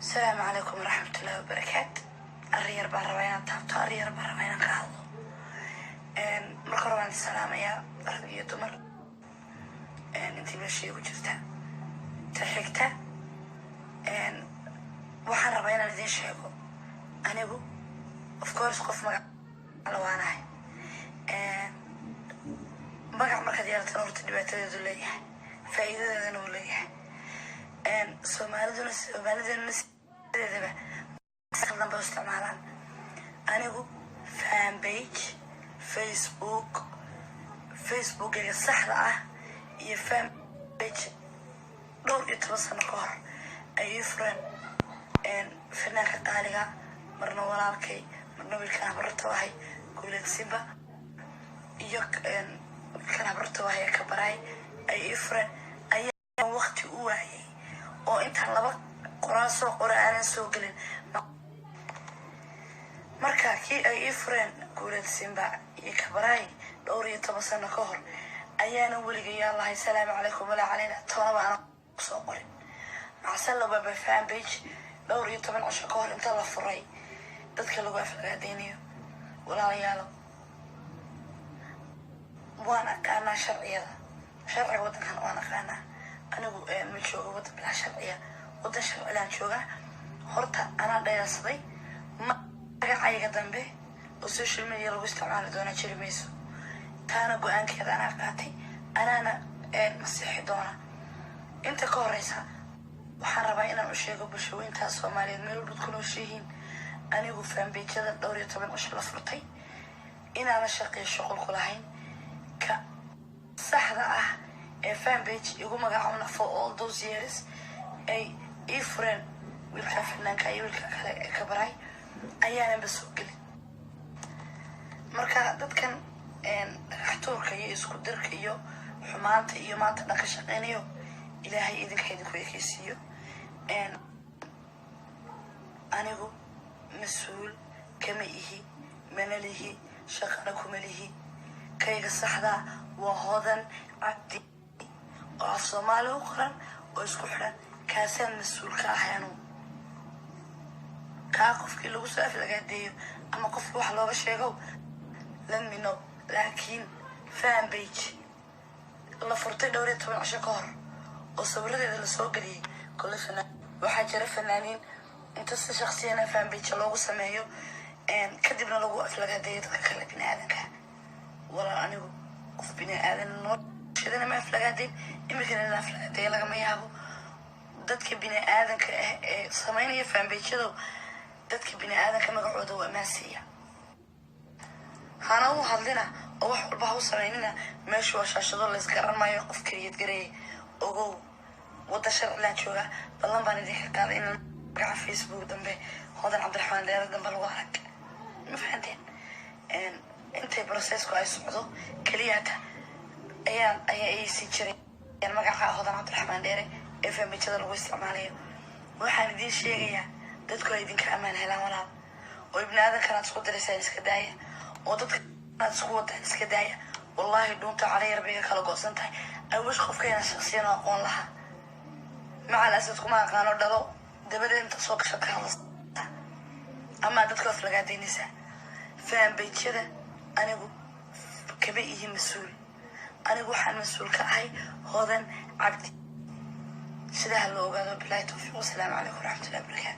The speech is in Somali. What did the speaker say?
Asalaamu calaykum waraxmatullahi wabarakaat. Arrin yar baan rabaa inaan taabto, arrin yar baan rabaa inaan ka hadlo. Marka hore waan salaamayaa rag iyo dumar intii meesha igu jirta. Ta xigta, waxaan rabaa inaan idiin sheego, anigu of course qof magac la waanahay. Magac markaad yeelatana horta dhibaatadeedu leeyahay, faa'iidadeedana uu leeyahay. Soomaaliduna, soomaalideenuna sideedaba qaldan bay u isticmaalaan. Anigu fanpage Facebook, Facebookayga saxda ah iyo fanpage dhowr iyo toban sano ka hor ay ii fureen fanaanka qaaliga, marna walaalkay, marna wiilkan habarto ahay, Guuleed Simba, iyo wiilkan habarto ahay ee Kabaraay ay ii fureen, ayaa waqti u waayay oo intaan laba qoraal soo qora aanan soo gelin. Marka kii ay ii fureen Guuleed Simba iyo Kabaraay dhowr iyo toban sano ka hor ayaanan weligayaa lahay "Salaamu calaykum walaa calayna" toonaba aanan kusoo qorin. Macsalababa fanpage dhowr iyo toban cisho ka hor inta la furay dadka lagu aflagaadeynayo. Walaalayaalo, waan aqaanaa sharciyada, sharciga waddankan waan aqaanaa. Anigu ma joogo waddan bilaa sharciya, waddan sharcilaan joogaa. Horta anaa dhayalsaday. Magacayga dambe oo social media lagu isticmaali doonaa jiri mayso. Taana go-aankeeda anaa qaatay, anaana masiixi doona. Inta ka horeysa, waxaan rabaa inaan u sheego bulshaweyntaa Soomaaliyeed meel walbaad ku nooshihiin, anigu fanpage-yada dhowr iyo toban cisho la furtay inaana shaqeeyo shuqul ku lahayn. Ka saxda ah ee fanpage igu magacaabna for all those years ay ii fureen wiilka fanaanka iyo wiilka kale ee Kabaray ayaananba soo gelin. Marka dadkan dhagax tuurka iyo isku dirka iyo xumaanta iyo maanta dhan ka shaqeynayo, Ilaahay idinka idinku ekeysiiyo. Anigu mas-uul kama ihi, mana lihi, shaqana kuma lihi. Kayga saxdaa waa Hodan Cabdi oo af Soomaali u qoran oo isku xidhan. Kaasaan mas-uul ka ahay anugu. Kaa qofkii lagu soo aflagaadeeyo ama qofkii wax looga sheego, let me know. Laakiin fanpage la furtay dhowr iyo toban cisho ka hor oo sawiradeeda lasoo geliyey kole fanaan, waxaa jira fanaaniin inta si shaksiyana fanpage loogu sameeyo, kadibna lagu aflagaadeeyo dadka kale bini aadanka. Walaal, anigu qof bini aadan noloshadana ma aflagaadeyn, iminkana in aflagaadeeya lagama yaabo. Dadka bini aadanka ah ee sameynaya fanpage-yado, dadka bini aadanka magacooda waa ammaansiiya. Hana u hadlina oo wax walba ha u sameynina. Meeshu waa shaashado, laysgaran maayo qof keliyad gareeyay. Ogow, wadda sharcilaan jooga. Ballan baan idinka qaaday inaan magaca Facebook dambe Hodan Cabdiraxmaan Dheere dambe lagu arag. Ma fahanteen? Intay process-ku ay socdo keliyata ayaa ay sii jiray magaca Hodan Cabdiraxmaan Dheere ee fanpage-yada lagu isticmaalayo. Waxaan idiin sheegayaa, dadku ay idinka ammaan helaan, walaal, oo ibni aadankan aad isku diraysaan iska daaya, oo dadka aad isku wadaan iska daaya. Wallaahi dhuunta calayar bay ka kala go'san tahay. I wish qofka inaan shaksiyan oo aqoon lahaa. Macal asad kuma aqaano. Dhalo dabadeed inta soo gashaad ka hadlaysa ama dadka aflagaadaynaysaa. Fanpage-yada anigu kama ihi mas-uul. Anigu waxaan mas-uul ka ahay Hodan Cabdi. Sidaa ha loo ogaado. Bilahi towfiiq, wasalaamu calaykum waraxmatullahi wabarakaatu.